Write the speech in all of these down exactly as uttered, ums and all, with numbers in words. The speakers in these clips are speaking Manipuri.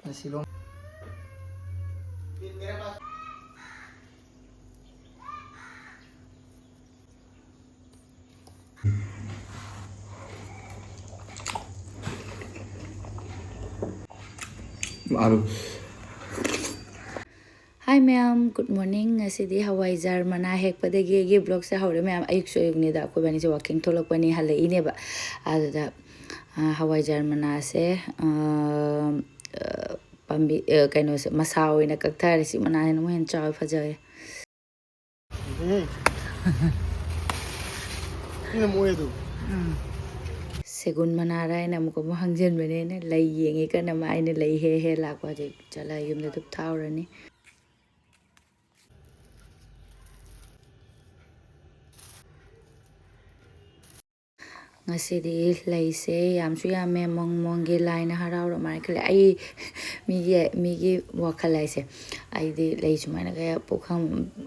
ꯉꯁꯤ ꯂꯣꯡ-, ꯑꯥꯂꯨ꯫ Hi ꯃꯌꯥꯝ, good morning꯫ ꯉꯁꯤꯗꯤ ꯍꯋꯥꯏꯖꯥꯔ ꯃꯅꯥ ꯍꯦꯛꯄꯗꯒꯤ ꯑꯩꯒꯤ vlogꯁꯦ ꯍꯧꯔꯦ ꯃꯌꯥꯝ꯫ ꯑꯌꯨꯛꯁꯨ ꯑꯌꯨꯛꯅꯤꯗ, ꯑꯩꯈꯣꯏꯕꯥꯅꯤꯁꯦ walking ꯊꯣꯛꯂꯛꯄꯅꯤ, ꯍꯜꯂꯛꯏꯅꯦꯕ꯫ ꯑꯗꯨꯗ, ꯑ, ꯍꯋꯥꯏꯖꯥꯔ ꯃꯅꯥꯁꯦ, ꯑ, ꯑ, ꯄꯥꯝꯕꯤ, ꯑ, ꯀꯩꯅꯣꯁꯦ, ꯃꯁꯥ ꯑꯣꯏꯅ ꯀꯛꯊꯔꯦ꯫ ꯁꯤ ꯃꯅꯥꯁꯤꯅ ꯑꯃꯨꯛ ꯍꯦꯟꯅ ꯆꯥꯎꯋꯦ, ꯐꯖꯔꯦ꯫ ꯁꯦꯒꯨꯟ ꯃꯅꯥꯔ ꯍꯥꯏꯅ ꯑꯃꯨꯛꯀ ꯑꯃꯨꯛ ꯍꯪꯖꯟꯕꯅꯦ ꯑꯩꯅ꯫ ꯂꯩ ꯌꯦꯡꯉꯤ ꯀꯟꯅ, ꯃꯥ ꯑꯩꯅ ꯂꯩ ꯍꯦꯛ ꯍꯦꯛ ꯂꯥꯛꯄ꯫ ꯍꯧꯖꯤꯛ ꯆꯠꯂ ꯌꯨꯝꯗ ꯙꯨꯞ ꯊꯥꯎꯔꯅꯤ꯫ ꯉꯁꯤꯗꯤ ꯂꯩꯁꯦ ꯌꯥꯝꯁꯨ ꯌꯥꯝꯃꯦ, ꯃꯣꯡ ꯃꯣꯡꯒꯤ ꯂꯥꯏꯅ ꯍꯔꯥꯎꯔ ꯃꯥꯜꯂꯦ ꯈꯜꯂꯦ꯫ ꯑꯩ ꯃꯤꯒꯤ, ꯃꯤꯒꯤ ꯋꯥꯈꯜ ꯍꯥꯏꯁꯦ, ꯑꯩꯗꯤ ꯂꯩ ꯁꯨꯃꯥꯏꯅ ꯀꯌꯥ ꯄꯨꯈꯝ,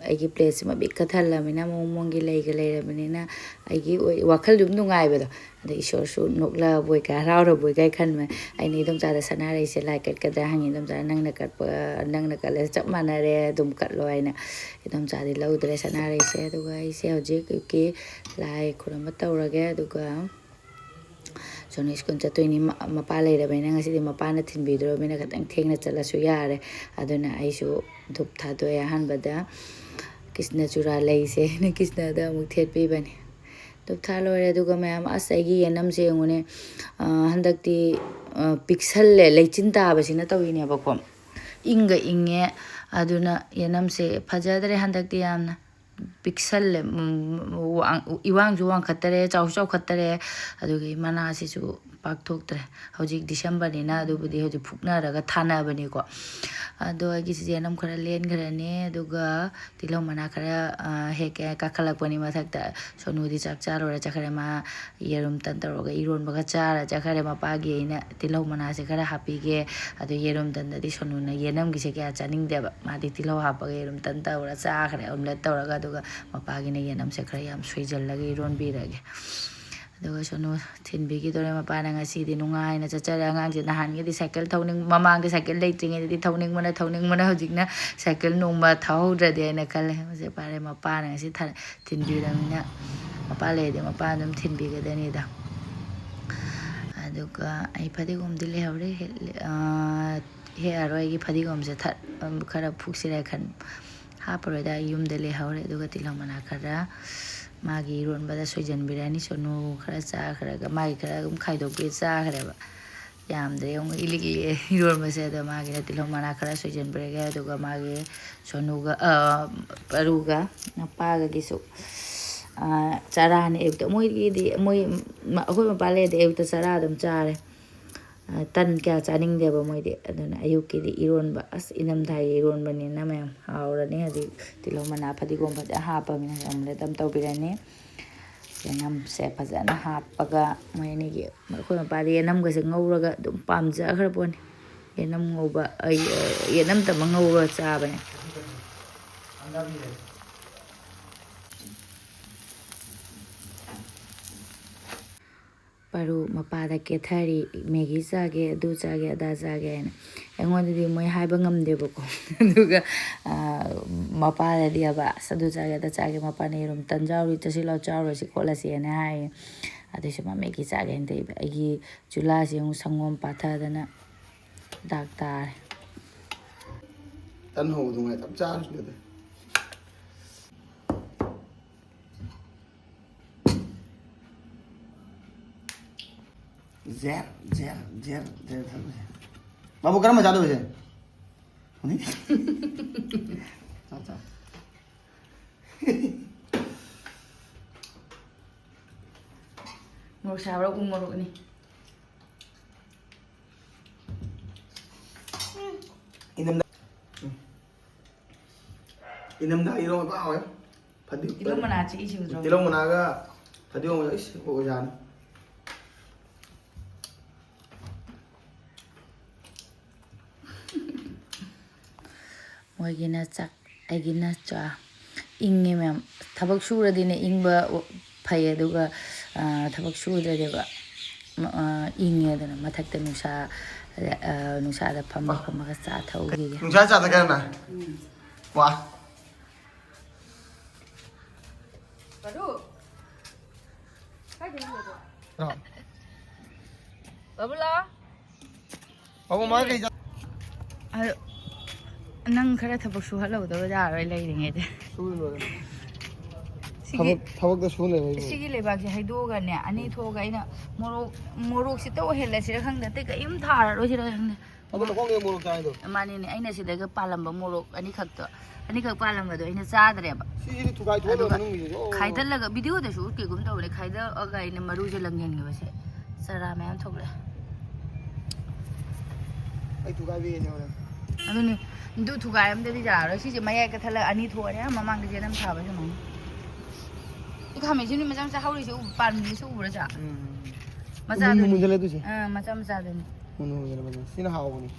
ꯑꯩꯒꯤ plateꯁꯦ ꯃꯕꯤꯛꯀ ꯊꯜꯂꯕꯅꯤꯅ ꯃꯣꯡ ꯃꯣꯡꯒꯤ ꯂꯩꯒ ꯂꯩꯔꯕꯅꯤꯅ ꯑꯩꯒꯤ ꯑꯣꯏ-, ꯋꯥꯈꯜꯗꯨ ꯑꯗꯨꯝ ꯅꯨꯡꯉꯥꯏꯕꯗꯣ꯫ ꯑꯗꯩ ꯏꯁꯣꯔꯁꯨ ꯅꯣꯛꯂꯕꯣꯏ ꯀꯥꯏ, ꯍꯔꯥꯎꯔꯕꯣꯏ ꯀꯥꯏ ꯈꯟꯕ꯫ ꯑꯩꯅ ꯏꯗꯣꯝꯆꯥꯗ ꯁꯅꯥꯔꯩꯁꯦ ꯂꯥꯏ ꯀꯠꯀꯗ꯭ꯔꯥ ꯍꯪꯉꯤ꯫ ꯏꯗꯣꯝꯆꯥꯅ "ꯅꯪꯅ ꯀꯠꯄ, ꯅꯪꯅ ꯀꯠꯂꯁꯨ ꯆꯞ ꯃꯥꯟꯅꯔꯦ, ꯑꯗꯨꯝ ꯀꯠꯂꯣ" ꯍꯥꯏꯅ꯫ ꯏꯗꯣꯝꯆꯥꯗꯤ ꯂꯧꯗ꯭ꯔꯦ ꯁꯅꯥꯔꯩꯁꯦ꯫ ꯑꯗꯨꯒ ꯑꯩꯁꯦ ꯍꯧꯖꯤꯛ ꯑꯌꯨꯛꯀꯤ ꯂꯥꯏ ꯈꯨꯔꯨꯝꯕ ꯇꯧꯔꯒꯦ꯫ ꯑꯗꯨꯒ ꯁꯣꯅꯤ ꯁ꯭ꯀꯨꯜ ꯆꯠꯇꯣꯏꯅꯤ꯫ ꯃ-, ꯃꯄꯥ ꯂꯩꯔꯕꯅꯤꯅ ꯉꯁꯤꯗꯤ ꯃꯄꯥꯅ ꯊꯤꯟꯕꯤꯗꯣꯔꯕꯅꯤꯅ ꯈꯤꯇꯪ ꯊꯦꯡꯅ ꯆꯠꯂꯁꯨ ꯌꯥꯔꯦ꯫ ꯑꯗꯨꯅ ꯑꯩꯁꯨ ꯙꯨꯞ ꯊꯥꯗꯣꯛꯑꯦ꯫ ꯑꯍꯥꯟꯕꯗ ꯀ꯭ꯔꯤꯁꯅ ꯆꯨꯔꯥ ꯂꯩꯁꯦ꯫ ꯑꯩꯅ ꯀ꯭ꯔꯤꯁꯅꯗ ꯑꯃꯨꯛ ꯊꯦꯠꯄꯤꯕꯅꯤ꯫ ꯙꯨꯞ ꯊꯥ ꯂꯣꯏꯔꯦ꯫ ꯑꯗꯨꯒ ꯃꯌꯥꯝ, ꯑꯁ, ꯑꯩꯒꯤ ꯌꯦꯅꯝꯁꯦ ꯌꯦꯡꯉꯨꯅꯦ꯫ ꯑ, ꯍꯟꯗꯛꯇꯤ, ꯑ, ꯄꯤꯛꯁꯜꯂꯦ꯫ ꯂꯩꯆꯤꯟ ꯇꯥꯕꯁꯤꯅ ꯇꯧꯔꯤꯅꯦꯕꯀꯣ꯫ ꯏꯪꯒ ꯏꯪꯉꯦ꯫ ꯑꯗꯨꯅ ꯌꯦꯅꯝꯁꯦ ꯐꯖꯗ꯭ꯔꯦ ꯍꯟꯗꯛꯇꯤ ꯌꯥꯝꯅ꯫ ꯄꯤꯛꯁꯜꯂꯦ꯫ ꯎꯝ, ꯋꯥꯡ-, ꯏꯋꯥꯡꯁꯨ ꯋꯥꯡꯈꯠꯇꯔꯦ, ꯆꯥꯎꯁꯨ ꯆꯥꯎꯈꯠꯇꯔꯦ꯫ ꯑꯗꯨꯒꯤ ꯃꯅꯥꯁꯤꯁꯨ ꯄꯥꯛ ꯊꯣꯛꯇ꯭ꯔꯦ꯫ ꯍꯧꯖꯤꯛ ꯗꯤꯁꯦꯝꯕꯔꯅꯤꯅ ꯑꯗꯨꯕꯨꯗꯤ ꯍꯧꯖꯤꯛ ꯐꯨꯛꯅꯔꯒ ꯊꯥꯅꯕꯅꯤꯀꯣ꯫ ꯑꯗꯣ ꯑꯩꯒꯤꯁꯤ ꯌꯦꯅꯝ ꯈꯔ ꯂꯦꯟꯈ꯭ꯔꯅꯤ, ꯑꯗꯨꯒ ꯇꯤꯜꯍꯧ ꯃꯅꯥ ꯈꯔ, ꯑ, ꯍꯦꯛꯀꯦ ꯀꯥꯈꯠꯂꯛꯄꯅꯤ ꯃꯊꯛꯇ꯫ ꯁꯣꯅꯨꯗꯤ ꯆꯥꯛ ꯆꯥꯔꯨꯔ ꯆꯠꯈ꯭ꯔꯦ꯫ ꯃꯥ ꯌꯦꯔꯨꯝ ꯇꯟ ꯇꯧꯔꯒ ꯏꯔꯣꯟꯕꯒ ꯆꯥꯔ ꯆꯠꯈ꯭ꯔꯦ꯫ ꯃꯄꯥꯒꯤ ꯑꯩꯅ ꯇꯤꯜꯍꯧ ꯃꯅꯥꯁꯦ ꯈꯔ ꯍꯥꯞꯄꯤꯒꯦ꯫ ꯑꯗꯣ ꯌꯦꯔꯨꯝ ꯇꯟꯗꯗꯤ ꯁꯣꯅꯨꯅ ꯌꯦꯅꯝꯒꯤꯁꯦ ꯀꯌꯥ ꯆꯥꯅꯤꯡꯗꯦꯕ꯫ ꯃꯥꯗꯤ ꯇꯤꯜꯍꯧ ꯍꯥꯞꯄꯒ ꯌꯦꯔꯨꯝ ꯇꯟ ꯇꯧꯔ ꯆꯥꯈ꯭ꯔꯦ, ꯑꯣꯝꯂꯦꯠ ꯇꯧꯔꯒ꯫ ꯑꯗꯨꯒ ꯃꯄꯥꯒꯤꯅ ꯌꯦꯅꯝꯁꯦ ꯈꯔ ꯌꯥꯝ ꯁꯣꯏꯖꯜꯂꯒ ꯏꯔꯣꯟꯕꯤꯔꯒꯦ꯫ ꯑꯗꯨꯒ ꯁꯣꯅꯨ ꯊꯤꯟꯕꯤꯈꯤꯗꯣꯔꯦ꯫ ꯃꯄꯥꯅ ꯉꯁꯤꯗꯤ ꯅꯨꯡꯉꯥꯏꯅ ꯆꯠꯆꯔꯦ꯫ ꯑꯉꯥꯡꯁꯦ ꯅꯍꯥꯟꯒꯩꯗꯤ ꯁꯥꯏꯀꯜ ꯊꯧꯅꯤꯡ-, ꯃꯃꯥꯡꯗ ꯁꯥꯏꯀꯜ ꯂꯩꯇ꯭ꯔꯤꯉꯩꯗꯗꯤ ꯊꯧꯅꯤꯡꯕꯅ, ꯊꯧꯅꯤꯡꯕꯅ, ꯍꯧꯖꯤꯛꯅ ꯁꯥꯏꯀꯜ ꯅꯣꯡꯃ ꯊꯧꯍꯧꯗ꯭ꯔꯗꯤ ꯍꯥꯏꯅ ꯈꯜꯂꯦ꯫ ꯃꯁꯤ ꯐꯔꯦ, ꯃꯄꯥꯅ ꯉꯁꯤ ꯊ-, ꯊꯤꯟꯕꯤꯔꯕꯅꯤꯅ, ꯃꯄꯥ ꯂꯩꯔꯗꯤ ꯃꯄꯥ ꯑꯗꯨꯝ ꯊꯤꯟꯕꯤꯒꯗꯅꯤꯗ꯫ ꯑꯗꯨꯒ ꯑꯩ ꯐꯗꯤꯒꯣꯝꯗꯤ ꯂꯩꯍꯧꯔꯦ, ꯍꯦꯛ-, ꯑꯥ, ꯍꯦꯛꯑꯔꯣꯏ꯫ ꯑꯩꯒꯤ ꯐꯗꯤꯒꯣꯝꯁꯦ ꯊꯠ-, ꯈꯔ ꯐꯨꯛꯁꯤꯔ ꯈꯟ-, ꯍꯥꯞꯄꯔꯣꯏꯗ, ꯑꯩ ꯌꯨꯝꯗ ꯂꯩꯍꯧꯔꯦ꯫ ꯑꯗꯨꯒ ꯇꯤꯜꯍꯧ ꯃꯅꯥ ꯈꯔ ꯃꯥꯒꯤ ꯏꯔꯣꯟꯕꯗ ꯁꯣꯏꯖꯟꯕꯤꯔꯅꯤ꯫ ꯁꯣꯅꯨ ꯈꯔ ꯆꯥꯈ꯭ꯔꯒ, ꯃꯥꯒꯤ ꯈꯔ ꯑꯗꯨꯝ ꯈꯥꯏꯗꯣꯛꯄꯤ ꯆꯥꯈ꯭ꯔꯦꯕ꯫ ꯌꯥꯝꯗ꯭ꯔꯦ, ꯑꯃꯨꯛ ꯏꯂꯤꯛ ꯏꯂꯤꯛꯑꯦ ꯏꯔꯣꯟꯕꯁꯦ꯫ ꯑꯗꯣ ꯃꯥꯒꯤꯅ ꯇꯤꯜꯍꯧ ꯃꯅꯥ ꯈꯔ ꯁꯣꯏꯖꯟꯕꯤꯔꯒꯦ꯫ ꯑꯗꯨꯒ ꯃꯥꯒꯤ ꯁꯣꯅꯨꯒ, ꯑ, ꯄꯔꯨꯒ ꯃꯄꯥꯒꯒꯤꯁꯨ, ꯑ, ꯆꯔꯥꯅꯤ ꯑꯌꯨꯛꯇ꯫ ꯃꯣꯏꯒꯤꯗꯤ, ꯃꯣꯏ, ꯃ-, ꯑꯩꯈꯣꯏ ꯃꯄꯥ ꯂꯩꯔꯗꯤ ꯑꯌꯨꯛꯇ ꯆꯔꯥ ꯑꯗꯨꯝ ꯆꯥꯔꯦ꯫ ꯑ, ꯇꯟ ꯀꯌꯥ ꯆꯥꯅꯤꯡꯗꯦꯕ ꯃꯣꯏꯗꯤ꯫ ꯑꯗꯨꯅ ꯑꯌꯨꯛꯀꯤꯗꯤ ꯏꯔꯣꯟꯕ꯫ ꯑꯁ, ꯏꯅꯝꯊꯥꯒꯤ ꯏꯔꯣꯟꯕꯅꯤꯅ ꯃꯌꯥꯝ ꯍꯥꯎꯔꯅꯤ꯫ ꯍꯧꯖꯤꯛ ꯇꯤꯜꯍꯧ ꯃꯅꯥ, ꯐꯗꯤꯒꯣꯝ ꯐꯖꯅ ꯍꯥꯞꯄꯕꯅꯤꯅ ꯑꯣꯝꯂꯦꯠ ꯑꯃ ꯇꯧꯕꯤꯔꯅꯤ꯫ ꯌꯦꯅꯝꯁꯦ ꯐꯖꯅ ꯍꯥꯞꯄꯒ ꯃꯣꯏ ꯑꯅꯤꯒꯤ, ꯑꯩꯈꯣꯏ ꯃꯄꯥꯗꯤ ꯌꯦꯅꯝꯒꯁꯦ ꯉꯧꯔꯒ ꯑꯗꯨꯝ ꯄꯥꯝꯖꯈ꯭ꯔ ꯄꯣꯠꯅꯤ꯫ ꯌꯦꯅꯝ ꯉꯧꯕ, ꯑꯩ, ꯌꯦꯅꯝꯇ ꯑꯃ ꯉꯧꯔꯒ ꯆꯥꯕꯅꯦ꯫ ꯄꯔꯨ ꯃꯄꯥꯗ ꯀꯦꯊꯔꯤ, "ꯃꯦꯒꯤ ꯆꯥꯒꯦ, ꯑꯗꯨ ꯆꯥꯒꯦ, ꯑꯗꯥ ꯆꯥꯒꯦ" ꯍꯥꯏꯅ꯫ ꯑꯩꯉꯣꯟꯗꯗꯤ ꯃꯣꯏ ꯍꯥꯏꯕ ꯉꯝꯗꯦꯕꯀꯣ꯫ ꯑꯗꯨꯒ, ꯑ, ꯃꯄꯥꯗꯗꯤ ꯍꯥꯏꯕ, "ꯑꯁ, ꯑꯗꯨ ꯆꯥꯒꯦ, ꯑꯗꯥ ꯆꯥꯒꯦ"꯫ ꯃꯄꯥꯅ ꯌꯦꯔꯨꯝ ꯇꯟ ꯆꯥꯎꯔꯤ, "ꯆꯠꯁꯤ ꯂꯥꯎ, ꯆꯥꯎꯔꯁꯤ ꯈꯣꯠꯂꯁꯤ" ꯍꯥꯏꯅ ꯍꯥꯏꯌꯦ꯫ ꯑꯗꯨꯏꯁꯨ ꯃꯥ ꯃꯦꯒꯤ ꯆꯥꯒꯦ ꯍꯥꯏꯅ ꯇꯧꯏꯕ꯫ ꯑꯩꯒꯤ ꯆꯨꯂꯥꯁꯤ ꯑꯃꯨꯛ ꯁꯪꯒꯣꯝ ꯄꯥꯊꯗꯅ ꯗꯥꯛ ꯇꯥꯔꯦ꯫ ꯇꯟ ꯍꯧꯕꯗꯨ ꯉꯥꯏ ꯇꯞ ꯆꯥꯔꯁꯨ ꯅꯠꯇꯦ꯫ ꯖꯦꯔ, ꯖꯦꯔ, ꯖꯦꯔ, ꯖꯦꯔ ꯊꯛꯄꯁꯦ꯫ ꯕꯥꯕꯨ, ꯀꯔꯝꯕ ꯆꯥꯗꯣꯏꯕꯁꯦ? ꯆꯥꯎ, ꯆꯥꯎ꯫ ꯃꯣꯔꯣꯛ ꯁꯥꯕ꯭ꯔꯥ? ꯎ ꯃꯣꯔꯣꯛꯅꯤ꯫ ꯏꯅꯝꯗ ꯏꯔꯣꯝꯕ ꯍꯥꯎꯋꯦ꯫ ꯐꯗꯤ-, ꯇꯤꯜꯍꯧ ꯃꯅꯥ ꯆꯤꯛꯏꯁꯤꯡꯗꯣ꯫ ꯇꯤꯜꯍꯧ ꯃꯅꯥꯒ ꯐꯗꯤꯒꯣꯝꯒ, ꯏꯁ, ꯑꯣꯖꯥꯅꯤ꯫ ꯃꯣꯏꯒꯤꯅ ꯆꯥꯛ, ꯑꯩꯒꯤꯅ ꯆꯥ꯫ ꯏꯪꯉꯦ ꯃꯌꯥꯝ꯫ ꯊꯕꯛ ꯁꯨꯔꯗꯤꯅꯦ ꯏꯪꯕ ꯐꯩ, ꯑꯗꯨꯒ, ꯑ, ꯊꯕꯛ ꯁꯨꯗ꯭ꯔꯗꯤꯕ, ꯃ-, ꯑ, ꯏꯪꯉꯦ꯫ ꯑꯗꯨꯅ ꯃꯊꯛꯇ ꯅꯨꯡꯁꯥ, ꯑ, ꯅꯨꯡꯁꯥꯗ ꯐꯝꯃ ꯐꯝꯃꯒ ꯆꯥ ꯊꯛꯎꯈꯤꯒꯦ꯫ ꯅꯨꯡꯁꯥ ꯆꯥ ꯊꯛꯀꯦ ꯍꯥꯏꯔꯣ ꯅꯪ? ꯎꯝ꯫ ꯋꯥ꯫ ꯕꯥꯕꯨ! ꯀꯥꯏꯗꯅꯣ ꯂꯩꯗꯣ? ꯀꯅꯥ? ꯕꯥꯕꯨ ꯂꯥꯎ꯫ ꯕꯥꯕꯨ, ꯃꯥ ꯀꯩ ꯆꯥ-, ꯑꯗꯣ, ꯅꯪ ꯈꯔ ꯊꯕꯛ ꯁꯨꯍꯜꯍꯧꯗꯕ ꯌꯥꯔꯣꯏ ꯂꯩꯔꯤꯉꯩꯗ꯫ ꯁꯨꯔ ꯂꯣꯏꯔꯦ꯫ ꯁꯤꯒꯤ, ꯊꯕꯛ, ꯊꯕꯛꯇ ꯁꯨ ꯂꯩꯔꯦ ꯑꯩꯕꯨ꯫ ꯁꯤꯒꯤ ꯂꯩꯕꯥꯛꯁꯦ ꯍꯩꯗꯣꯛꯑꯒꯅꯦ, ꯑꯅꯤ ꯊꯣꯛꯑꯒ ꯑꯩꯅ ꯃꯣꯔꯣꯛ, ꯃꯣꯔꯣꯛꯁꯦ ꯇꯧ ꯑꯣꯏꯍꯜꯂꯁꯤꯔ ꯈꯪꯗꯦ, ꯑꯇꯩ ꯀꯔꯤꯝ ꯊꯥꯔꯔꯣꯏꯁꯤꯔ ꯈꯪꯗꯦ꯫ ꯑꯗꯣ ꯃꯈꯣꯡꯗ ꯃꯣꯔꯣꯛ ꯆꯥꯏꯗꯣ꯫ ꯃꯥꯅꯤꯅꯦ, ꯑꯩꯅ ꯁꯤꯗꯒ ꯄꯥꯜꯂꯝꯕ ꯃꯣꯔꯣꯛ ꯑꯅꯤꯈꯛꯇꯣ, ꯑꯅꯤꯈꯛ ꯄꯥꯜꯂꯝꯕꯗꯣ ꯑꯩꯅ ꯆꯥꯗ꯭ꯔꯦꯕ꯫ ꯁꯤꯁꯤꯗꯤ ꯊꯨꯒꯥꯏ ꯊꯣꯛꯍꯜꯂꯣ ꯑꯗꯨꯒ ꯃꯅꯨꯡꯒꯤꯁꯤꯁꯨ꯫ ꯈꯥꯏꯗꯠꯂꯒ, ꯚꯤꯗꯤꯑꯣꯗꯁꯨ ꯎꯠꯀꯦꯒꯨꯝ ꯇꯧꯕꯅꯦ, ꯈꯥꯏꯗꯠꯂꯒ ꯑꯩꯅ ꯃꯔꯨꯁꯦ ꯂꯪꯁꯤꯟꯈꯤꯕꯁꯦ ꯆꯔꯥ ꯃꯌꯥꯝ ꯊꯣꯛꯂꯛꯑꯦ꯫ ꯑꯩ ꯊꯨꯒꯥꯏꯕꯤꯒꯦꯅꯦ ꯍꯣꯔꯦꯟ꯫ ꯑꯗꯨꯅꯤ, ꯑꯗꯨ ꯊꯨꯒꯥꯏꯔꯝꯗꯗꯤ ꯌꯥꯔꯔꯣꯏ꯫ ꯁꯤꯁꯦ ꯃꯌꯥꯏ ꯀꯠꯊꯠꯂꯒ ꯑꯅꯤ ꯊꯣꯛꯑꯅꯤ꯫ ꯑꯥ, ꯃꯃꯥꯡꯗ ꯆꯦꯅꯝ ꯊꯥꯕ ꯁꯨꯃꯥꯏꯅ꯫ ꯁꯤ ꯈꯥꯃꯦꯟꯁꯤꯟꯕꯤ ꯃꯆꯥ ꯃꯆꯥ ꯍꯧꯔꯤꯁꯦ ꯎ-, ꯄꯥꯟꯕꯤꯁꯦ ꯎꯕ꯭ꯔꯥ, ꯆꯥ? ꯎꯝ꯫ ꯃꯆꯥꯗꯨꯅꯤ꯫ ꯃꯨꯟ-, ꯃꯨꯟꯖꯜꯂꯦ ꯑꯗꯨꯁꯦ꯫ ꯑꯥ, ꯃꯆꯥ ꯃꯆꯥꯗꯨꯅꯤ꯫ ꯃꯨꯟ-, ꯃꯨꯟꯖꯜꯂꯦ, ꯃꯨꯟꯖꯜꯂꯦ꯫ ꯁꯤꯅ ꯍꯥꯎꯕꯅꯤ꯫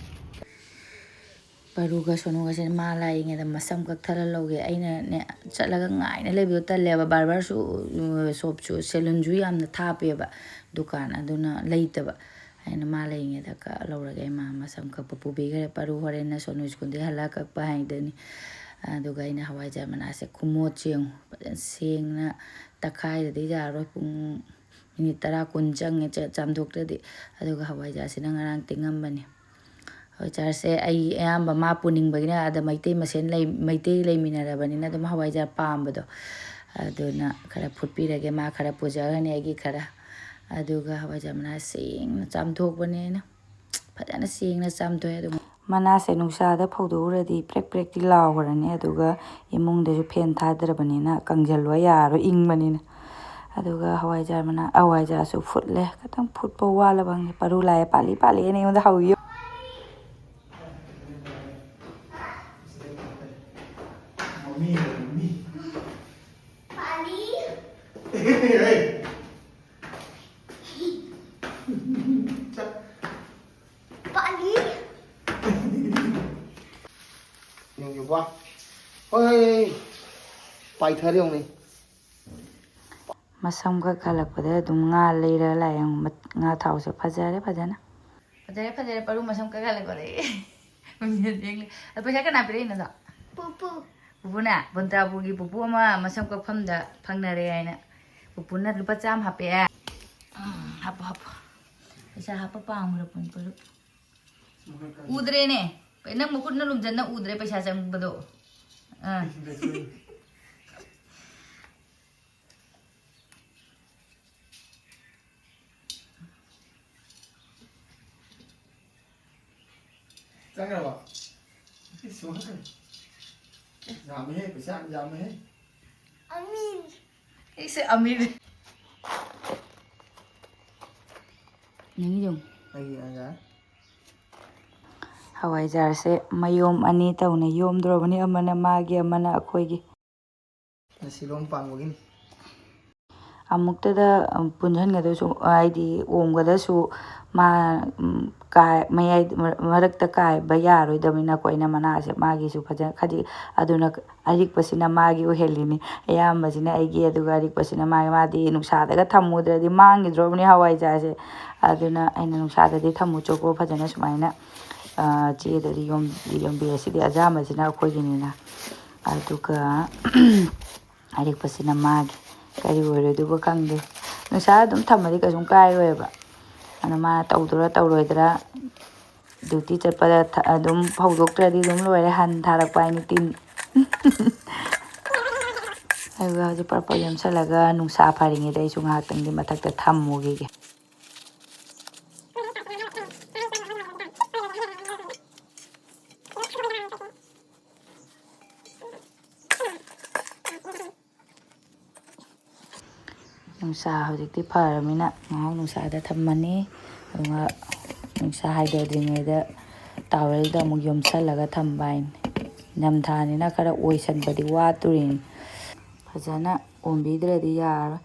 ꯄꯔꯨꯒ ꯁꯣꯅꯨꯒꯁꯦ ꯃꯥ ꯂꯥꯛꯏꯉꯩꯗ ꯃꯁꯝ ꯀꯛꯊꯠꯂ ꯂꯧꯒꯦ꯫ ꯑꯩꯅꯅꯦ ꯆꯠꯂꯒ ꯉꯥꯏꯅ ꯂꯩꯕꯗꯣ ꯇꯜꯂꯦꯕ꯫ ꯕꯥꯔꯕꯔꯁꯨ, ꯎꯝ, ꯁꯣꯞꯁꯨ, ꯁꯦꯂꯨꯟꯁꯨ ꯌꯥꯝꯅ ꯊꯥꯞꯄꯦꯕ ꯗꯨꯀꯥꯟ, ꯑꯗꯨꯅ ꯂꯩꯇꯕ꯫ ꯑꯩꯅ ꯃꯥ ꯂꯩꯔꯤꯉꯩꯗ ꯀꯛꯑ ꯂꯧꯔꯒꯦ꯫ ꯃꯥ ꯃꯁꯝ ꯀꯛꯄ ꯄꯨꯕꯤꯈ꯭ꯔꯦ꯫ ꯄꯔꯨ ꯍꯣꯔꯦꯟꯅ ꯁꯣꯅꯨ ꯁ꯭ꯀꯨꯜꯗꯒꯤ ꯍꯜꯂꯛꯑ ꯀꯛꯄ ꯍꯥꯏꯗꯨꯅꯤ꯫ ꯑꯗꯨꯒ ꯑꯩꯅ ꯍꯋꯥꯏꯖꯥꯔ ꯃꯅꯥꯁꯦ ꯈꯨꯃꯣꯠꯁꯦ ꯌꯦꯡꯉꯨ꯫ ꯐꯖꯅ ꯁꯦꯡꯅ ꯇꯛꯈꯥꯏꯗꯗꯤ ꯌꯥꯔꯣꯏ꯫ ꯄꯨꯡ ꯃꯤꯅꯤꯠ ꯇꯔꯥ ꯀꯨꯟ ꯆꯪꯉꯦ ꯆ-, ꯆꯥꯝꯊꯣꯛꯇ꯭ꯔꯗꯤ꯫ ꯑꯗꯨꯒ ꯍꯋꯥꯏꯖꯥꯔꯁꯤꯅ ꯉꯔꯥꯡ ꯇꯤꯡꯉꯝꯕꯅꯤ꯫ ꯍꯋꯥꯏꯖꯥꯔꯁꯦ ꯑꯩ ꯑꯌꯥꯝꯕ ꯃꯥ ꯄꯨꯅꯤꯡꯕꯒꯤꯅ ꯑꯥꯗ ꯃꯩꯇꯩ ꯃꯁꯦꯟ ꯂꯩ-, ꯃꯩꯇꯩ ꯂꯩꯃꯤꯟꯅꯔꯕꯅꯤꯅ ꯑꯗꯨꯝ ꯍꯋꯥꯏꯖꯥꯔ ꯄꯥꯝꯕꯗꯣ꯫ ꯑꯗꯨꯅ ꯈꯔ ꯐꯨꯠꯄꯤꯔꯒꯦ, ꯃꯥ ꯈꯔ ꯄꯨꯖꯈ꯭ꯔꯅꯤ ꯑꯩꯒꯤ ꯈꯔ꯫ ꯑꯗꯨꯒ ꯍꯋꯥꯏꯖꯥꯔ ꯃꯅꯥ ꯁꯦꯡꯅ ꯆꯥꯝꯊꯣꯛꯄꯅꯦ ꯑꯩꯅ꯫ ꯐꯖꯅ ꯁꯦꯡꯅ ꯆꯥꯝꯊꯣꯛꯑꯦ꯫ ꯑꯗꯨꯒ ꯃꯅꯥꯁꯦ ꯅꯨꯡꯁꯥꯗ ꯐꯧꯗꯣꯛꯎꯔꯗꯤ ꯄ꯭ꯔꯦꯛ ꯄ꯭ꯔꯦꯛꯇꯤ ꯂꯥꯎꯈ꯭ꯔꯅꯤ꯫ ꯑꯗꯨꯒ ꯏꯃꯨꯡꯗꯁꯨ ꯐꯦꯟ ꯊꯥꯗ꯭ꯔꯕꯅꯤꯅ ꯀꯪꯁꯤꯜꯂꯣ ꯌꯥꯔꯣꯏ, ꯏꯪꯕꯅꯤꯅ꯫ ꯑꯗꯨꯒ ꯍꯋꯥꯏꯖꯥꯔ ꯃꯅꯥ, ꯍꯋꯥꯏꯖꯥꯔꯁꯨ ꯐꯨꯠꯂꯦ꯫ ꯈꯤꯇꯪ ꯐꯨꯠꯄ ꯋꯥꯠꯂꯕ ꯈꯪꯗꯦ꯫ ꯄꯔꯨ ꯂꯥꯛꯑꯦ, ꯄꯥꯜꯂꯤ ꯄꯥꯜꯂꯤꯅ ꯑꯩꯉꯣꯟꯗ ꯍꯧꯏ꯫ ꯄꯥꯜꯂꯤ꯫ ꯌꯦꯡꯒꯦꯀꯣ꯫ ꯍꯣꯏ, ꯍꯣꯏ, ꯍꯣꯏ꯫ ꯄꯥꯏꯊꯔꯦ ꯌꯦꯡꯉꯨꯅꯦ꯫ ꯃꯁꯝ ꯀꯛꯍꯜꯂꯛꯄꯗ ꯑꯗꯨꯝ ꯉꯥ ꯂꯩꯔ ꯂꯥꯛꯑꯦ꯫ ꯉꯥ ꯊꯥꯎꯁꯦ ꯐꯖꯔꯦ ꯐꯖꯅ꯫ ꯐꯖꯔꯦ, ꯐꯖꯔꯦ, ꯄꯔꯨ ꯃꯁꯝ ꯀꯛꯍꯜꯂꯛꯄꯗꯒꯤ꯫ ꯃꯃꯤꯅ ꯌꯦꯡꯂꯦ꯫ ꯑꯗꯣ ꯄꯩꯁꯥ ꯀꯅꯥ ꯄꯤꯔꯛꯏꯅꯣ ꯑꯗꯣ? ꯄꯨꯄꯨ꯫ ꯄꯨꯄꯨꯅ? ꯕꯣꯟꯇ꯭ꯔꯥꯄꯨꯔꯒꯤ ꯄꯨꯄꯨ ꯑꯃ ꯃꯁꯝ ꯀꯛꯐꯝꯗ ꯐꯪꯅꯔꯦ ꯍꯥꯏꯅ꯫ ꯄꯨꯄꯨꯅ ꯂꯨꯄꯥ ꯆꯥꯝꯃ ꯍꯥꯞꯄꯛꯑꯦ꯫ ꯎꯝ, ꯍꯥꯞꯄꯣ, ꯍꯥꯞꯄꯣ꯫ ꯄꯩꯁꯥ ꯍꯥꯞꯄ ꯄꯥꯝꯈ꯭ꯔ ꯄꯣꯠꯅꯤ ꯄꯔꯨ꯫ ꯎꯗ꯭ꯔꯦꯅꯦ꯫ ꯅꯪ ꯃꯈꯨꯠꯅ ꯂꯨꯝꯖꯟꯅ ꯎꯗ꯭ꯔꯦ ꯄꯩꯁꯥ ꯆꯪꯕꯗꯣ꯫ ꯑꯥ꯫ ꯆꯪꯈ꯭ꯔꯕꯣ? ꯏꯁ, ꯌꯥꯝꯃꯦꯍꯦ, ꯄꯩꯁꯥ ꯌꯥꯝ ꯌꯥꯝꯃꯦꯍꯦ꯫ ꯑꯃꯤꯔ꯫ ꯑꯩꯁꯦ ꯑꯃꯤꯔ꯫ ꯅꯪꯒꯤꯗꯣ꯫ ꯑꯩꯒꯤ, ꯑꯩꯒ꯫ ꯍꯋꯥꯏꯖꯥꯔꯁꯦ ꯃꯌꯣꯝ ꯑꯅꯤ ꯇꯧꯅ ꯌꯣꯝꯗ꯭ꯔꯣꯕꯅꯤ, ꯑꯃꯅ ꯃꯥꯒꯤ, ꯑꯃꯅ ꯑꯩꯈꯣꯏꯒꯤ꯫ ꯉꯁꯤ ꯂꯣꯝ ꯄꯥꯡꯕꯒꯤꯅꯤ꯫ ꯑꯃꯨꯛꯇꯗ, ꯎꯝ, ꯄꯨꯟꯁꯤꯟꯒꯗꯧꯁꯨ, ꯍꯥꯏꯗꯤ ꯑꯣꯝꯒꯗꯁꯨ ꯃꯥ, ꯎꯝ, ꯀꯥꯏ-, ꯃꯌꯥꯏ ꯃꯔꯛꯇ ꯀꯥꯏꯕ ꯌꯥꯔꯣꯏꯗꯕꯅꯤꯅꯀꯣ, ꯑꯩꯅ ꯃꯅꯥꯁꯦ ꯃꯥꯒꯤꯁꯨ ꯐꯖꯅ ꯈꯗꯤ, ꯑꯗꯨꯅ ꯑꯔꯤꯛꯄꯁꯤꯅ ꯃꯥꯒꯤ ꯑꯣꯏꯍꯜꯂꯤꯅꯤ, ꯑꯌꯥꯝꯕꯁꯤꯅ ꯑꯩꯒꯤ, ꯑꯗꯨꯒ ꯑꯔꯤꯛꯄꯁꯤꯅ ꯃꯥꯒꯤ꯫ ꯃꯥꯗꯤ ꯅꯨꯡꯁꯥꯗꯒ ꯊꯝꯃꯨꯗ꯭ꯔꯗꯤ ꯃꯥꯡꯈꯤꯗ꯭ꯔꯣꯕꯅꯤ ꯍꯋꯥꯏꯖꯥꯔꯁꯦ꯫ ꯑꯗꯨꯅ ꯑꯩꯅ ꯅꯨꯡꯁꯥꯗꯗꯤ ꯊꯝꯃꯨ ꯆꯣꯀꯣ ꯐꯖꯅ ꯁꯨꯃꯥꯏꯅ, ꯑ, ꯆꯦꯗꯗꯤ ꯌꯣꯝ-, ꯌꯣꯝꯕꯤꯔꯦ꯫ ꯁꯤꯗꯤ ꯑꯌꯥꯝꯕꯁꯤꯅ ꯑꯩꯈꯣꯏꯒꯤꯅꯤꯅ꯫ ꯑꯗꯨꯒ ꯑꯔꯤꯛꯄꯁꯤꯅ ꯃꯥꯒꯤ꯫ ꯀꯔꯤ ꯑꯣꯏꯔꯣꯏꯗꯣꯏꯕ ꯈꯪꯗꯦ꯫ ꯅꯨꯡꯁꯥ ꯑꯗꯨꯝ ꯊꯝꯃꯗꯤ ꯀꯩꯁꯨꯝ ꯀꯥꯏꯔꯣꯏꯕ꯫ ꯑꯗꯣ ꯃꯥꯅ ꯇꯧꯗꯣꯏꯔꯥ ꯇꯧꯔꯣꯏꯗ꯭ꯔꯥ, ꯗ꯭ꯌꯨꯇꯤ ꯆꯠꯄꯗ ꯊ-, ꯑꯗꯨꯝ ꯐꯧꯗꯣꯛꯇ꯭ꯔꯗꯤ ꯑꯗꯨꯝ ꯂꯣꯏꯔꯦ, ꯍꯟ ꯊꯥꯔꯛꯄ ꯍꯥꯏꯅꯤ ꯇꯤꯟ꯫ ꯑꯗꯨꯒ ꯍꯧꯖꯤꯛ ꯄꯔꯞ ꯄꯔꯞ ꯌꯣꯝꯁꯜꯂꯒ ꯅꯨꯡꯁꯥ ꯐꯔꯤꯉꯩꯗ ꯑꯩꯁꯨ ꯉꯥꯏꯍꯥꯛꯇꯪꯗꯤ ꯃꯊꯛꯇ ꯊꯝꯃꯨꯈꯤꯒꯦ꯫ ꯅꯨꯡꯁꯥ ꯍꯧꯖꯤꯛꯇꯤ ꯐꯔꯃꯤꯅ ꯉꯥꯏꯍꯥꯛ ꯅꯨꯡꯁꯥꯗ ꯊꯝꯃꯅꯤ꯫ ꯑꯗꯨꯒ ꯅꯨꯡꯁꯥ ꯍꯥꯏꯊꯗ꯭ꯔꯤꯉꯩꯗ ꯇꯥꯋꯦꯜꯗ ꯑꯃꯨꯛ ꯌꯣꯝꯁꯜꯂꯒ ꯊꯝꯕ ꯍꯥꯏꯅꯤ꯫ ꯅꯤꯡꯊꯝꯊꯥꯅꯤꯅ ꯈꯔ ꯑꯣꯏꯁꯟꯕꯗꯤ ꯋꯥꯠꯇꯣꯔꯤꯅꯤ꯫ ꯐꯖꯅ ꯑꯣꯝꯕꯤꯗ꯭ꯔꯗꯤ ꯌꯥꯔꯔꯣꯏ꯫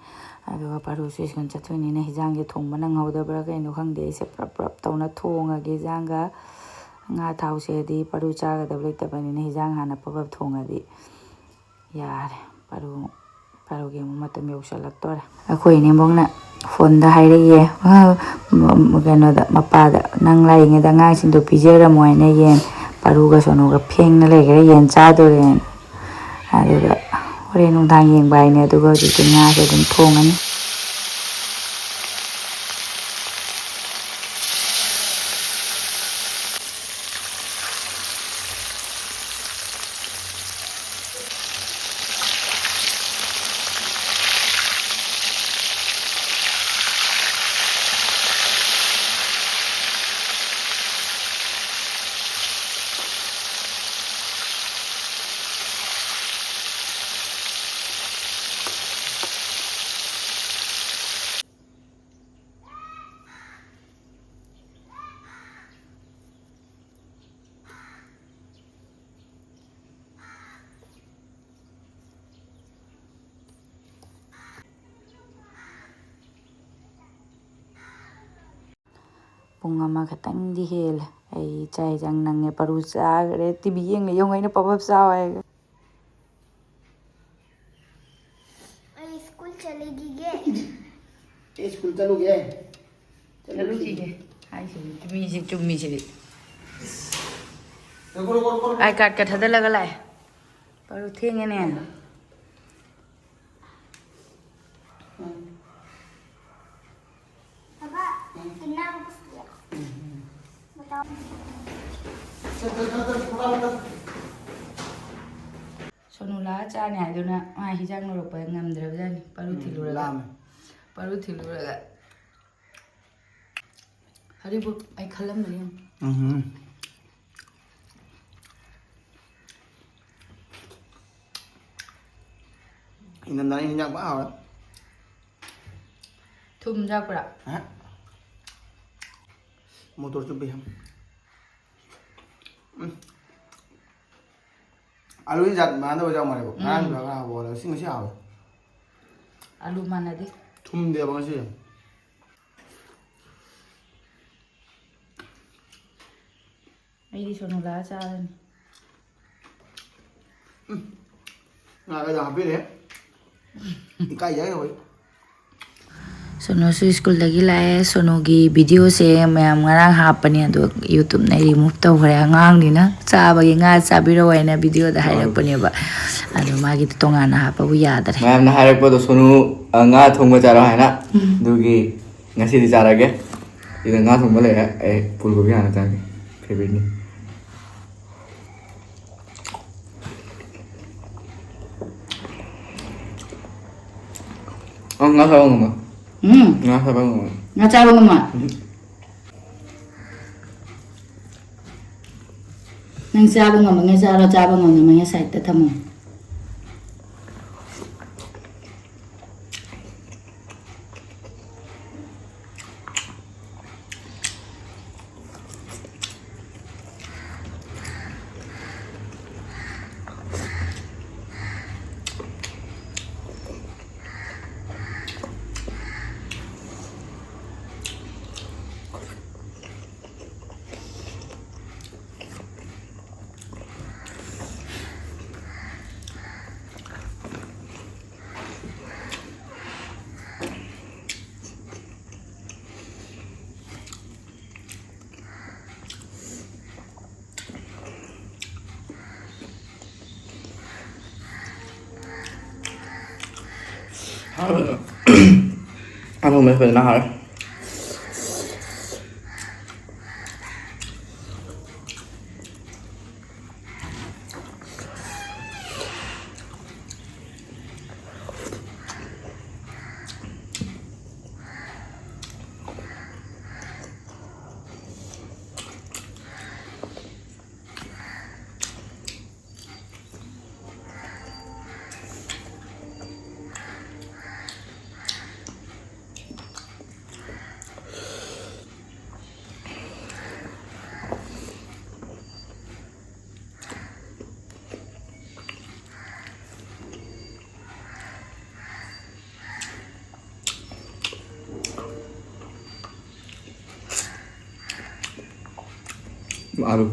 ꯑꯗꯨꯒ ꯄꯔꯨꯁꯨ ꯁ꯭ꯀꯨꯜ ꯆꯠꯇꯣꯏꯅꯤꯅ ꯍꯤꯟꯖꯥꯡꯁꯦ ꯊꯣꯡꯕ ꯅꯪꯍꯧꯗꯕ꯭ꯔꯥ ꯀꯩꯅꯣ ꯈꯪꯗꯦ꯫ ꯑꯩꯁꯦ ꯄ꯭ꯔꯞ ꯄ꯭ꯔꯞ ꯇꯧꯅ ꯊꯣꯡꯉꯒꯦ ꯍꯤꯟꯖꯥꯡꯒ꯫ ꯉꯥ ꯊꯥꯎꯁꯦꯗꯤ ꯄꯔꯨ ꯆꯥꯒꯗꯕ ꯂꯩꯇꯕꯅꯤꯅ ꯍꯤꯟꯖꯥꯡ ꯍꯥꯟꯅ ꯄ꯭ꯔꯞ ꯄ꯭ꯔꯞ ꯊꯣꯡꯉꯗꯤ ꯌꯥꯔꯦ꯫ ꯄꯔꯨ, ꯄꯔꯨꯒꯤ ꯑꯃꯨꯛ ꯃꯇꯝ ꯌꯧꯁꯜꯂꯛꯇꯣꯔꯦ꯫ ꯑꯩꯈꯣꯏ ꯏꯅꯦꯝꯕꯣꯛꯅ ꯐꯣꯟꯗ ꯍꯥꯏꯔꯛꯏꯌꯦ, ꯑ, ꯀꯩꯅꯣꯗ, ꯃꯄꯥꯗ, "ꯅꯪ ꯂꯥꯛꯏꯉꯩꯗ ꯑꯉꯥꯡꯁꯤꯡꯗꯣ ꯄꯤꯖꯔꯝꯃꯣ" ꯍꯥꯏꯅ, ꯌꯦꯟ ꯄꯔꯨꯒ ꯁꯣꯅꯨꯒ ꯐꯦꯡꯅ ꯂꯩꯈ꯭ꯔꯦ, ꯌꯦꯟ ꯆꯥꯗꯣꯔꯦꯅ꯫ ꯑꯗꯨꯒ ꯍꯣꯔꯦꯟ ꯅꯨꯡꯗꯥꯡ ꯌꯦꯡꯕ ꯍꯥꯏꯅꯦ꯫ ꯑꯗꯨꯒ ꯍꯧꯖꯤꯛꯇꯤ ꯉꯥꯁꯦ ꯑꯗꯨꯝ ꯊꯣꯡꯉꯅꯤ꯫ ꯄꯨꯡ ꯑꯃ ꯈꯛꯇꯪꯗꯤ ꯍꯦꯜꯂꯦ꯫ ꯑꯩ ꯆꯥꯛ ꯍꯦꯟꯖꯥꯡ ꯅꯪꯉꯦ꯫ ꯄꯔꯨ ꯆꯥꯈ꯭ꯔꯦ꯫ ꯇꯤ ꯚꯤ ꯌꯦꯡꯅ ꯌꯦꯡꯉꯨ ꯑꯩꯅ ꯄꯞ ꯄꯞ ꯆꯥꯎ ꯍꯥꯏꯒ꯫ ꯑꯩ ꯁ꯭ꯀꯨꯜ ꯆꯠꯂꯨꯈꯤꯒꯦ꯫ ꯑꯩ ꯁ꯭ꯀꯨꯜ ꯆꯠꯂꯨꯒꯦ꯫ ꯆꯠꯂꯨꯈꯤꯒꯦ ꯍꯥꯏꯁꯤꯗꯤ, ꯃꯤꯁꯦ ꯆꯨꯝꯃꯤꯁꯤꯗꯤ꯫ ꯔꯣ, ꯔꯣ, ꯔꯣ, ꯔꯣ꯫ ꯑꯥꯏ ꯀꯥꯔꯗꯀ ꯊꯥꯗꯜꯂꯒ ꯂꯥꯛꯑꯦ꯫ ꯄꯔꯨ ꯊꯦꯡꯉꯦꯅꯦ꯫ ꯎꯝ꯫ ꯁꯣꯅꯨ ꯂꯥꯛꯑ ꯆꯥꯅꯤ ꯍꯥꯏꯗꯨꯅ ꯃꯥ ꯍꯤꯟꯖꯥꯡ ꯂꯧꯔꯛꯄꯗ ꯉꯝꯗ꯭ꯔꯕꯖꯥꯠꯅꯤ꯫ ꯄꯔꯨ ꯎꯝ, ꯊꯤꯜꯂꯨꯔꯒ꯫ ꯂꯥꯝꯃꯦ꯫ ꯄꯔꯨ ꯊꯤꯜꯂꯨꯔꯒ꯫ ꯍꯔꯤꯕꯨ ꯑꯩ ꯈꯜꯂꯝꯕꯅꯤ ꯌꯦꯡꯉꯨ꯫ ꯎꯝ꯫ ꯏꯪꯊꯝꯊꯥꯅꯤ ꯍꯤꯟꯖꯥꯡ ꯄꯪꯍꯥꯎ ꯍꯥꯎꯔꯦ꯫ ꯊꯨꯝ ꯌꯥꯛꯄ꯭ꯔꯥ? ꯍꯥ? ꯃꯣꯇꯣꯔ ꯆꯨꯞꯄꯤ꯫ ꯎꯝ꯫ ꯑꯂꯨꯒꯤ ꯖꯥꯠ ꯃꯥꯟꯅꯗꯕ ꯌꯥꯎ ꯃꯥꯜꯂꯦꯕ꯫ ꯎꯝ꯫ ꯉꯔꯥꯡꯒꯤꯗꯣ ꯈꯔ ꯍꯥꯎꯕ ꯋꯥꯠꯂꯦ꯫ ꯁꯤ ꯉꯁꯤ ꯍꯥꯎꯋꯦ꯫ ꯑꯂꯨ ꯃꯥꯟꯅꯗꯦ꯫ ꯊꯨꯝꯗꯦꯕ ꯉꯁꯤ꯫ ꯑꯩꯗꯤ ꯁꯣꯅꯨ ꯂꯥꯛꯑ ꯆꯥꯔꯅꯤ꯫ ꯎꯝ꯫ ꯉꯥꯒ ꯌꯥꯝ ꯍꯥꯞꯄꯤꯔꯦ꯫ ꯏꯀꯥꯏꯖꯩ ꯍꯧꯖꯤꯛ꯫ ꯁꯣꯅꯨꯁꯨ ꯁ꯭ꯀꯨꯜꯗꯒꯤ ꯂꯥꯛꯑꯦ꯫ ꯁꯣꯅꯨꯒꯤ ꯚꯤꯗꯤꯑꯣꯁꯦ ꯃꯌꯥꯝ ꯉꯔꯥꯡ ꯍꯥꯞꯄꯅꯦ, ꯑꯗꯣ YouTubeꯅ remove ꯇꯧꯈ꯭ꯔꯦ꯫ ꯑꯉꯥꯡꯅꯤꯅ ꯆꯥꯕꯒꯤ ꯉꯥ ꯆꯥꯕꯤꯔꯛꯑꯣ ꯍꯥꯏꯅ ꯚꯤꯗꯤꯑꯣꯗ ꯍꯣꯏ꯫ ꯍꯥꯏꯔꯛꯄꯅꯦꯕ꯫ ꯑꯗꯣ ꯃꯥꯒꯤꯗꯤ ꯇꯣꯉꯥꯟꯅ ꯍꯥꯞꯄꯕꯨ ꯌꯥꯗꯔꯦ꯫ ꯃꯌꯥꯝꯅ ꯍꯥꯏꯔꯛꯄꯗꯣ ꯁꯣꯅꯨ, ꯑ, ꯉꯥ ꯊꯣꯡꯕ ꯆꯥꯔꯣ ꯍꯥꯏꯅ꯫ ꯎꯝ꯫ ꯑꯗꯨꯒꯤ ꯉꯁꯤꯗꯤ ꯆꯥꯔꯒꯦ꯫ ꯁꯤꯗ ꯉꯥ ꯊꯣꯡꯕ ꯂꯩꯔꯦ꯫ ꯑꯩ ꯐꯨꯜ ꯀꯣꯕꯤ ꯍꯥꯟꯅ ꯆꯥꯒꯦ꯫ Favouriteꯅꯤ꯫ ꯑ, ꯉꯥ ꯆꯥꯕ ꯉꯝꯃꯣꯏ꯫ ꯎꯝ꯫ ꯉꯥ ꯆꯥꯕ ꯉꯝꯃꯣꯏ꯫ ꯉꯥ ꯆꯥꯕ ꯉꯝꯃꯣꯏ? ꯎꯝ꯫ ꯅꯪ ꯆꯥꯕ ꯉꯝꯃꯉꯩ ꯆꯥꯔꯣ, ꯆꯥꯕ ꯉꯝꯗꯕꯉꯩ sideꯇ ꯊꯝꯃꯣ꯫ ꯑꯃꯨꯛ ꯃꯦꯠꯄꯗꯨꯅ ꯍꯥꯎꯔꯦ꯫ ꯃꯥꯔꯨ꯫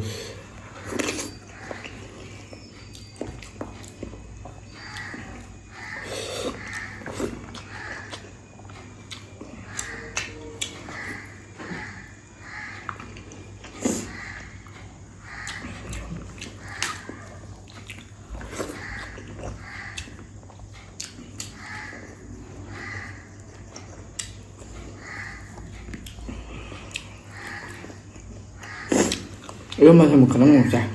ꯏꯔꯣꯟꯕꯁꯦ ꯑꯃꯨꯛ ꯈꯇꯪ ꯑꯃꯨꯛ ꯆꯥꯏ꯫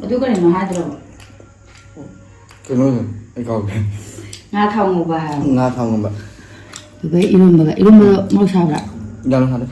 ꯑꯗꯨ ꯀꯔꯤꯅꯣ ꯍꯥꯏꯗ꯭ꯔꯕꯣ? ꯀꯩꯅꯣꯗꯣ ꯑꯩ ꯀꯥꯎꯒꯦ꯫ ꯉꯥ ꯊꯥꯎ ꯉꯧꯕ ꯍꯥꯏꯕ꯫ ꯉꯥ ꯊꯥꯎ ꯉꯧꯕ꯫ ꯑꯗꯨꯒ ꯏꯔꯣꯟꯕꯒ, ꯏꯔꯣꯟꯕꯗꯣ ꯃꯣꯔꯣꯛ ꯁꯥꯕ꯭ꯔꯥ? ꯌꯥꯝ ꯁꯥꯗꯦ꯫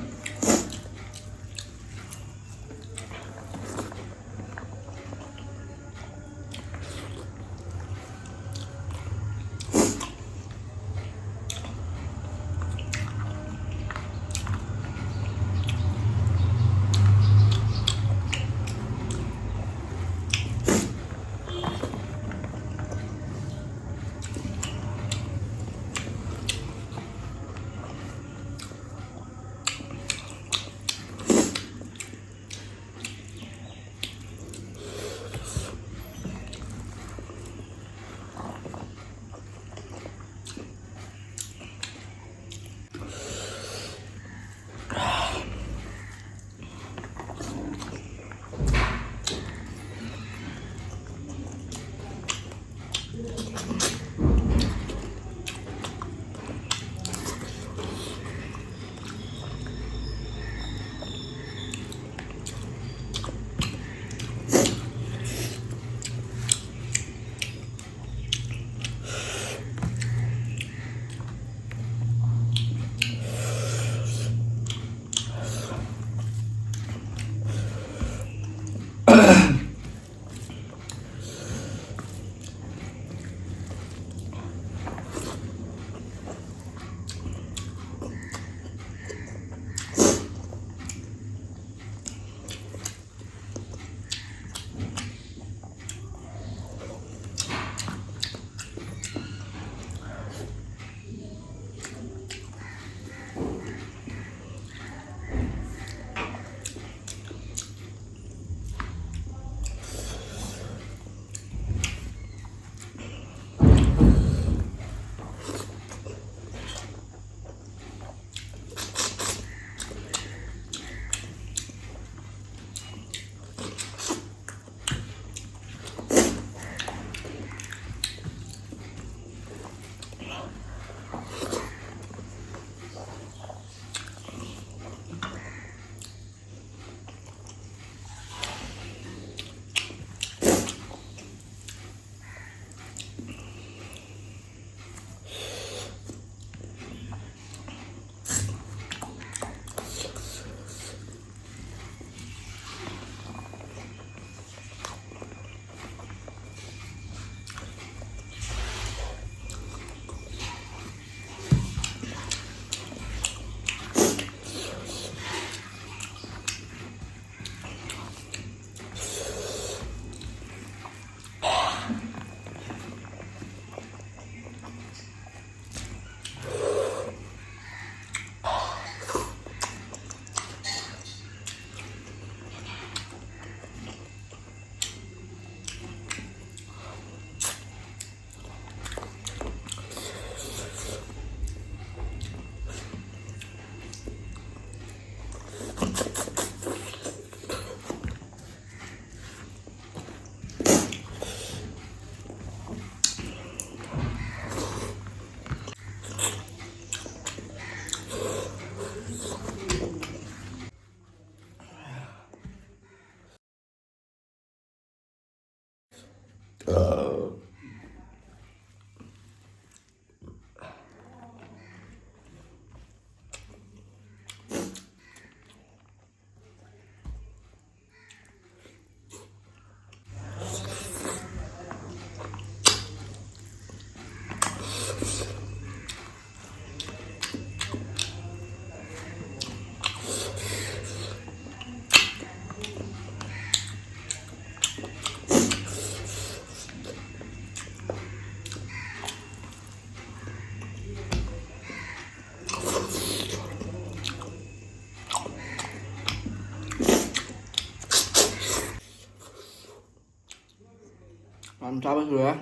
ꯌꯥꯝ ꯆꯥꯕꯁꯨ ꯂꯣꯏꯔꯦ꯫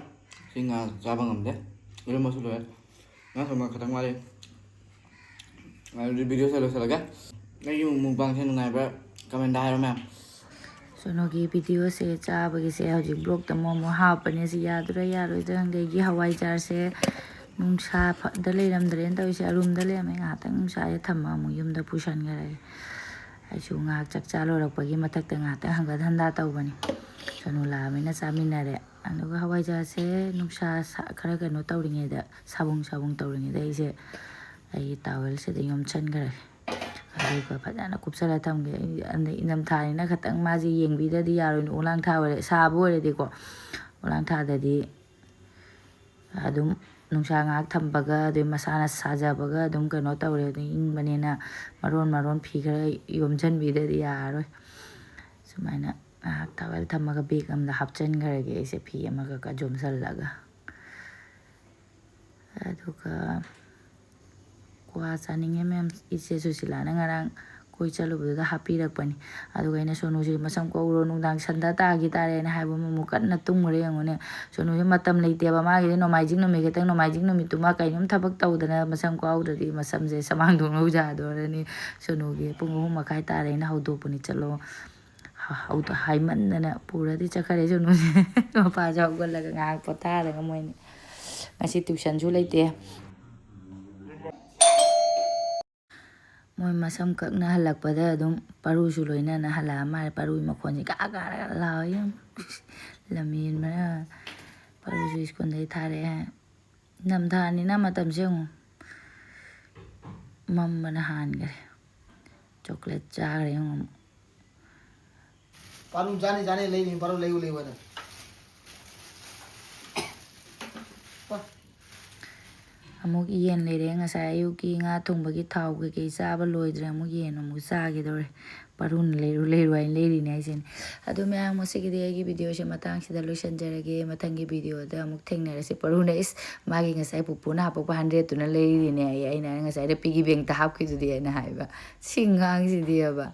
ꯁꯤ ꯉꯥ ꯆꯥꯕ ꯉꯝꯗꯦ꯫ ꯏꯔꯣꯟꯕꯁꯨ ꯂꯣꯏꯔꯦ꯫ ꯉꯥ ꯊꯣꯡꯕ ꯈꯇꯪ ꯋꯥꯠꯂꯤ꯫ ꯑꯗꯨꯗꯤ videoꯁꯦ ꯂꯣꯏꯁꯤꯜꯂꯒꯦ꯫ ꯑꯩꯒꯤ mukbangꯁꯦ ꯅꯨꯡꯉꯥꯏꯕ꯭ꯔꯥ? Commentꯇ ꯍꯥꯏꯔꯣ ꯃꯌꯥꯝ꯫ ꯁꯣꯅꯨꯒꯤ videoꯁꯦ ꯆꯥꯕꯒꯤꯁꯦ ꯍꯧꯖꯤꯛ vlogꯇ ꯑꯃꯨꯛ ꯑꯃꯨꯛ ꯍꯥꯞꯄꯅꯦ꯫ ꯁꯤ ꯌꯥꯗꯣꯏꯔꯥ ꯌꯥꯔꯣꯏꯗꯣꯏꯔꯥ ꯈꯪꯗꯦ꯫ ꯑꯩꯒꯤ ꯍꯋꯥꯏꯖꯥꯔꯁꯦ ꯅꯨꯡꯁꯥꯗ ꯂꯩꯔꯝꯗ꯭ꯔꯦꯅ ꯇꯧꯔꯤꯁꯦ꯫ ꯑꯔꯨꯝꯗ ꯂꯩꯔꯝꯃꯦ꯫ ꯉꯥꯏꯍꯥꯛꯇꯪ ꯅꯨꯡꯁꯥꯁꯦ ꯊꯝꯃ ꯑꯃꯨꯛ ꯌꯨꯝꯗ ꯄꯨꯁꯟꯈ꯭ꯔꯒꯦ꯫ ꯑꯩꯁꯨ ꯉꯥꯏꯍꯥꯛ ꯆꯥꯛ ꯆꯥ ꯂꯣꯏꯔꯛꯄꯒꯤ ꯃꯊꯛꯇ ꯉꯥꯏꯍꯥꯛꯇꯪ ꯍꯪꯒꯠ ꯍꯟꯗꯥ ꯇꯧꯕꯅꯤ꯫ ꯁꯣꯅꯨ ꯂꯥꯛꯑꯃꯤꯅ ꯆꯥꯃꯤꯟꯅꯔꯦ꯫ ꯑꯗꯨꯒ ꯍꯋꯥꯏꯖꯥꯔꯁꯦ ꯅꯨꯡꯁꯥ ꯁꯥ-, ꯈꯔ ꯀꯩꯅꯣ ꯇꯧꯔꯤꯉꯩꯗ, ꯁꯥꯕꯨꯡ ꯁꯥꯕꯨꯡ ꯇꯧꯔꯤꯉꯩꯗ ꯑꯩꯁꯦ ꯑꯩꯒꯤ towelꯁꯤꯗ ꯌꯣꯝꯁꯟꯈ꯭ꯔꯒꯦ꯫ ꯑꯗꯨꯒ ꯐꯖꯅ ꯀꯨꯞꯁꯜꯂ ꯊꯝꯒꯦ꯫ ꯑꯩ, ꯑꯗꯩ ꯏꯪꯊꯝꯊꯥꯅꯤꯅ ꯈꯤꯇꯪ ꯃꯥꯁꯦ ꯌꯦꯡꯕꯤꯗꯗꯤ ꯌꯥꯔꯣꯏꯅꯦ꯫ ꯑꯣꯂꯥꯡ ꯊꯥ ꯑꯣꯏꯔꯦ, ꯁꯥꯕ ꯑꯣꯏꯔꯗꯤꯀꯣ, ꯑꯣꯂꯥꯡ ꯊꯥꯗꯗꯤ ꯑꯗꯨꯝ ꯅꯨꯡꯁꯥ ꯉꯥꯏꯍꯥꯛ ꯊꯝꯕꯒ, ꯑꯗꯩ ꯃꯁꯥꯅ ꯁꯥꯖꯕꯒ ꯑꯗꯨꯝ ꯀꯩꯅꯣ ꯇꯧꯔꯦ꯫ ꯑꯗꯩ ꯏꯪꯕꯅꯤꯅ ꯃꯔꯣꯟ ꯃꯔꯣꯟ ꯐꯤ ꯈꯔ ꯌꯣꯝꯁꯤꯟꯕꯤꯗꯗꯤ ꯌꯥꯔꯔꯣꯏ꯫ ꯁꯨꯃꯥꯏꯅ ꯉꯥꯏꯍꯥꯛ towel ꯊꯝꯃꯒ bag ꯑꯃꯗ ꯍꯥꯞꯆꯤꯟꯈ꯭ꯔꯒꯦ ꯑꯩꯁꯦ, ꯐꯤ ꯑꯃꯒ ꯌꯣꯝꯁꯤꯜꯂꯒ꯫ ꯑꯗꯨꯒ ꯀ꯭ꯋꯥ ꯆꯥꯅꯤꯡꯉꯦ ꯃꯌꯥꯝ꯫ ꯏꯆꯦ ꯁꯨꯁꯤꯂꯥꯅ ꯉꯔꯥꯡ ꯀꯣꯏ ꯆꯠꯂꯨꯕꯗꯨꯗ ꯍꯥꯞꯄꯤꯔꯛꯄꯅꯤ꯫ ꯑꯗꯨꯒ ꯑꯩꯅ ꯁꯣꯅꯨꯁꯤ ꯃꯁꯝ ꯀꯛꯎꯔꯣ, ꯅꯨꯡꯗꯥꯡ ꯁꯟꯗ ꯇꯥꯈꯤ ꯇꯥꯔꯦꯅ ꯍꯥꯏꯕ ꯑꯃꯃꯨꯛ ꯀꯟꯅ ꯇꯨꯝꯈ꯭ꯔꯦ ꯌꯦꯡꯉꯨꯅꯦ꯫ ꯁꯣꯅꯨꯁꯦ ꯃꯇꯝ ꯂꯩꯇꯦꯕ ꯃꯥꯒꯤꯗꯤ꯫ ꯅꯣꯡꯃꯥꯏꯖꯤꯡ ꯅꯨꯃꯤꯠ ꯈꯛꯇꯪ, ꯅꯣꯡꯃꯥꯏꯖꯤꯡ ꯅꯨꯃꯤꯠꯇꯨꯃ ꯀꯩꯅꯣꯝ ꯊꯕꯛ ꯇꯧꯗꯅ ꯃꯁꯝ ꯀꯛꯍꯧꯗ꯭ꯔꯗꯤ ꯃꯁꯝꯁꯦ ꯁꯃꯥꯡꯗꯣꯡ ꯂꯧꯖꯥꯗꯣꯔꯅꯤ꯫ ꯁꯣꯅꯨꯒꯤ ꯄꯨꯡ ꯑꯍꯨꯝ ꯃꯈꯥꯏ ꯇꯥꯔꯦ ꯑꯩꯅ ꯍꯧꯗꯣꯛꯄꯅꯤ, "ꯆꯠꯂꯣ"꯫ ꯍ-, ꯍꯧꯗꯣ-, ꯍꯥꯏꯃꯟꯗꯅ ꯄꯨꯔꯗꯤ ꯆꯠꯈ꯭ꯔꯦ ꯁꯣꯅꯨꯁꯦ꯫ ꯃꯄꯥꯁꯨ ꯍꯧꯒꯠꯂꯒ ꯉꯥꯏꯍꯥꯛ ꯄꯣꯊꯥꯔꯒ ꯃꯣꯏꯅꯤ꯫ ꯉꯁꯤ tuitionꯁꯨ ꯂꯩꯇꯦ꯫ ꯃꯣꯏ ꯃꯁꯝ ꯀꯛꯅ ꯍꯜꯂꯛꯄꯗ ꯑꯗꯨꯝ ꯄꯔꯨꯁꯨ ꯂꯣꯏꯅꯅ ꯍꯜꯂꯛꯑ ꯃꯥꯜꯂꯦ꯫ ꯄꯔꯨꯒꯤ ꯃꯈꯣꯟꯁꯦ ꯒꯥ ꯒꯥ ꯒꯥ ꯂꯥꯎꯋꯦ꯫ ꯂꯝꯍꯦꯟꯕꯅ꯫ ꯄꯔꯨꯁꯨ ꯁ꯭ꯀꯨꯜꯗꯒꯤ ꯊꯥꯔꯛꯑꯦ꯫ ꯅꯤꯡꯊꯝꯊꯥꯅꯤꯅ ꯃꯇꯝꯁꯦ ꯌꯦꯡꯉꯨ꯫ ꯃꯝꯕꯅ ꯍꯥꯟꯈꯔꯦ꯫ ꯆꯣꯀ꯭ꯂꯦꯠ ꯆꯥꯈ꯭ꯔꯦ ꯌꯦꯡꯉꯨ ꯑꯃꯨꯛ꯫ ꯄꯥꯔꯨ ꯆꯥꯅꯤ ꯆꯥꯅꯤ ꯂꯩꯅꯤ, ꯄꯥꯔꯨ ꯂꯩꯌꯨ ꯂꯩꯌꯨ ꯍꯥꯏꯅ꯫ ꯑꯃꯨꯛ ꯌꯦꯟ ꯂꯩꯔꯦ꯫ ꯉꯁꯥꯏ ꯑꯌꯨꯛꯀꯤ ꯉꯥ ꯊꯣꯡꯕꯒꯤ ꯊꯥꯎ ꯀꯩꯀꯩ ꯆꯥꯕ ꯂꯣꯏꯗ꯭ꯔꯦ꯫ ꯑꯃꯨꯛ ꯌꯦꯟ ꯑꯃꯨꯛ ꯆꯥꯒꯦ ꯇꯧꯔꯦ꯫ ꯄꯥꯔꯨꯅ ꯂꯩꯔꯨ ꯂꯩꯔꯨ ꯍꯥꯏꯅ ꯂꯩꯔꯤꯅꯦ ꯍꯥꯏꯁꯤꯅꯦ꯫ ꯑꯗꯨ ꯃꯌꯥꯝ, ꯉꯁꯤꯒꯤꯗꯤ ꯑꯩꯒꯤ ꯚꯤꯗꯤꯑꯣꯁꯦ ꯃꯇꯥꯡꯁꯤꯗ ꯂꯣꯏꯁꯤꯟꯖꯔꯒꯦ꯫ ꯃꯊꯪꯒꯤ ꯚꯤꯗꯤꯑꯣꯗ ꯑꯃꯨꯛ ꯊꯦꯡꯅꯔꯁꯤ꯫ ꯄꯥꯔꯨꯅ, "ꯏꯁ, ꯃꯥꯒꯤ ꯉꯁꯥꯏ ꯄꯨꯄꯨꯅ ꯍꯥꯞꯄꯛꯄ ꯍꯟꯗ꯭ꯔꯦꯠꯇꯨꯅ ꯂꯩꯔꯤꯅꯦ" ꯑꯩ, ꯑꯩꯅ ꯉꯁꯥꯏꯗ ꯄꯤꯒꯤ ꯕꯦꯡꯛꯇ ꯍꯥꯞꯈꯤꯗꯨꯗꯤ ꯑꯩꯅ ꯍꯥꯏꯕ꯫ ꯁꯤ ꯉꯥꯡꯁꯤꯗꯤꯕ꯫